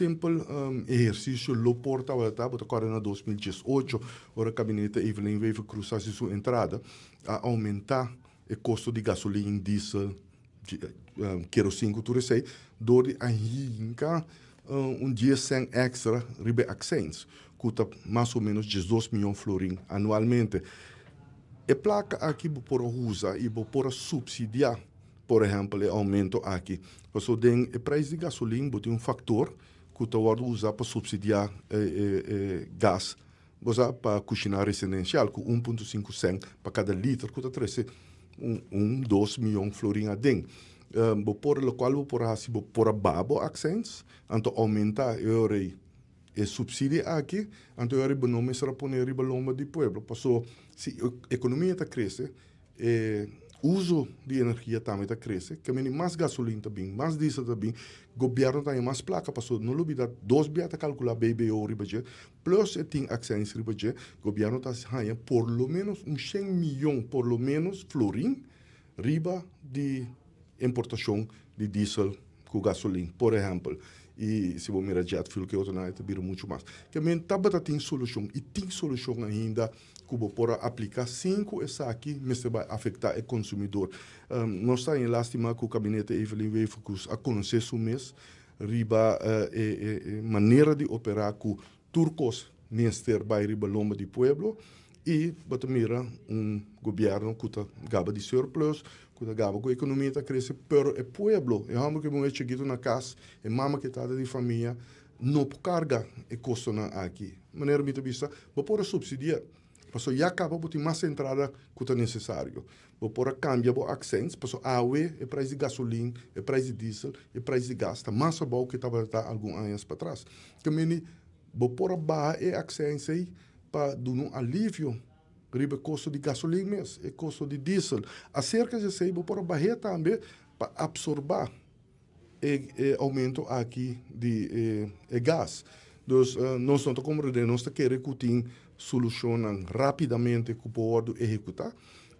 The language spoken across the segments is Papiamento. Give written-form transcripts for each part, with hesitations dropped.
Simpel ehercicio lo por tabata, bo ta corda na 2018, ora gabinete Evelyn Wever-Croes a haci su entrada, a aumenta e costo di gasolin, diesel, kerosene cu tur esey, door di a hinca un 10 cent extra riba e accijns, cu ta mas o menos 12 miyon florin anualmente. E placa aki bo por usa y bo por subsidia, por ehempel, e aumento aki. Paso den e prijs di gasolin, bo tin un factor cu ta wordo usa pa subsidia gas, usa pa cushina residencial, cu 1.5 cent pa cada liter, cu ta trece 1, 2 miyon florin aden. Bo por, locual bo por haci, bo por baha bo accijns, anto aumenta e ora e subsidio aki, anto ora bo no mester pone riba lomba di pueblo. Paso si economia ta crece, uso di energia tambe ta crece, kiermen mas gasolin tambe, mas diesel tambe, gobierno tin mas placa, paso no lubida, dos bia ta calcula BBO riba dje, plus e tin accijns riba dje, gobierno ta gana por lo menos un 100 miyon, por lo menos, florin riba di importacion di diesel cu gasolin, por ehempel. Y si bo mira jet fuel cu otro, ta bira mucho mas. Kiermen tabata tin solucion y tin solucion ainda cu bo por aplica sin cu esaki mester bay afecta e consumidor. Nos ta lastima cu gabinete Evelyn Wever-Croes a conoce su mes riba e manera di opera cu tur cos mester bay riba lomba di pueblo y bo ta mira un gobierno cu ta gaba di surplus, cu ta gaba cu economia ta crece, pero e pueblo, e homber cu e chikito na cas, e mama cu ta di famia, no por carga e costonan aki. Manera mi ta bisa, bo por subsidia. Paso ya caba bo tin mas entrada cu ta necesario. Bo por cambia bo accijns, paso awe e prijs di gasolin, e prijs di diesel, e prijs di gas, ta mas abou cu tabata algun aña patras. Kiermen bo por baha e accijns ey pa duna un alivio riba costo di gasolin mes, e costo di diesel. Acerca di esey, bo por baha tambe pa absorba e aumento aki di e gas. Dus nos no ta comprende, nos ta kere cu tin solucion rapidamente cu por ehecuta.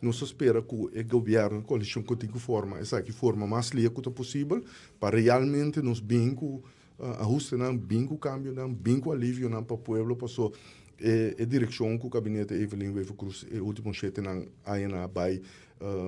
Nos ta spera cu e gobierno, coalicion cu tin cu forma, esaki forma mas lihe cu posibel, pa realmente nos bin cu ahustenan, bin cu cambionan, bin cu alivionan pa pueblo, paso e direccion cu gabinete Evelyn Wever-Croes e ultimo 7 aña a bay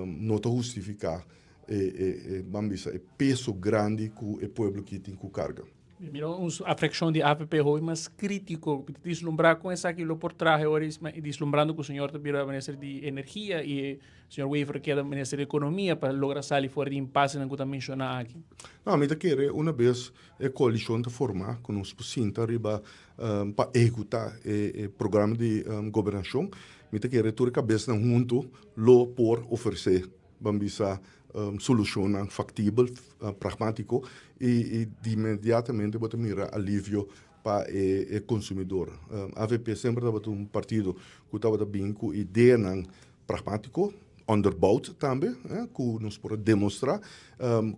no ta hustifica e, ban bisa, e peso grandi cu e pueblo aki tin cu carga. Mira, e fraccion di AVP hopi mas critico, deslumbra cu esaki lo por traha ora, deslumbrando cu señor ta minister di energia y señor Wever keda minister di economia pa logra sali for di impasse cu ta menciona aki. No, mi ta kere un bes e coalicion ta forma, cu nos sinta riba pa ehecuta e programa di gobernacion, mi ta kere tur cabes hunto lo por ofrece, ban bisa, solucion factibel, pragmatico y inmediatamente bo ta mira alivio pa e consumidor. AVP semper tabata un partido cu tabata bin cu idea pragmatico, onderbouwd tambe, cu nos por demostra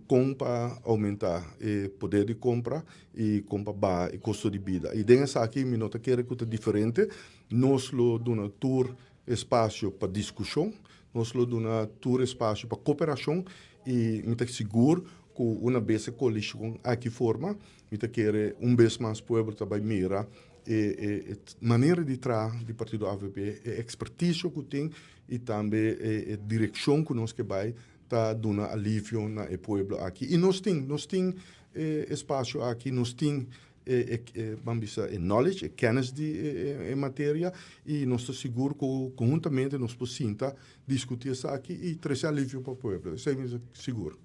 con pa aumenta e poder di compra y con pa baha e costo di bida. Y den esaki mi no ta kere cu ta diferente, nos lo duna tur espacio pa discusion, nos lo duna tur espacio pa cooperacion y mi ta sigur cu un bes e coalicion aki forma, mi ta kere un bes mas pueblo tambe mira e manera di traha di partido AVP, e expertise cu tin y tambe e direccion cu nos kier bay ta duna alivio na e pueblo aki. Y nos tin espacio aki, nos tin e, ban bisa, e knowledge, e kennis di e materia y nos ta sigur cu conhuntamente nos por sinta discuti esaki y trece alivio pa pueblo. Esey ta sigur.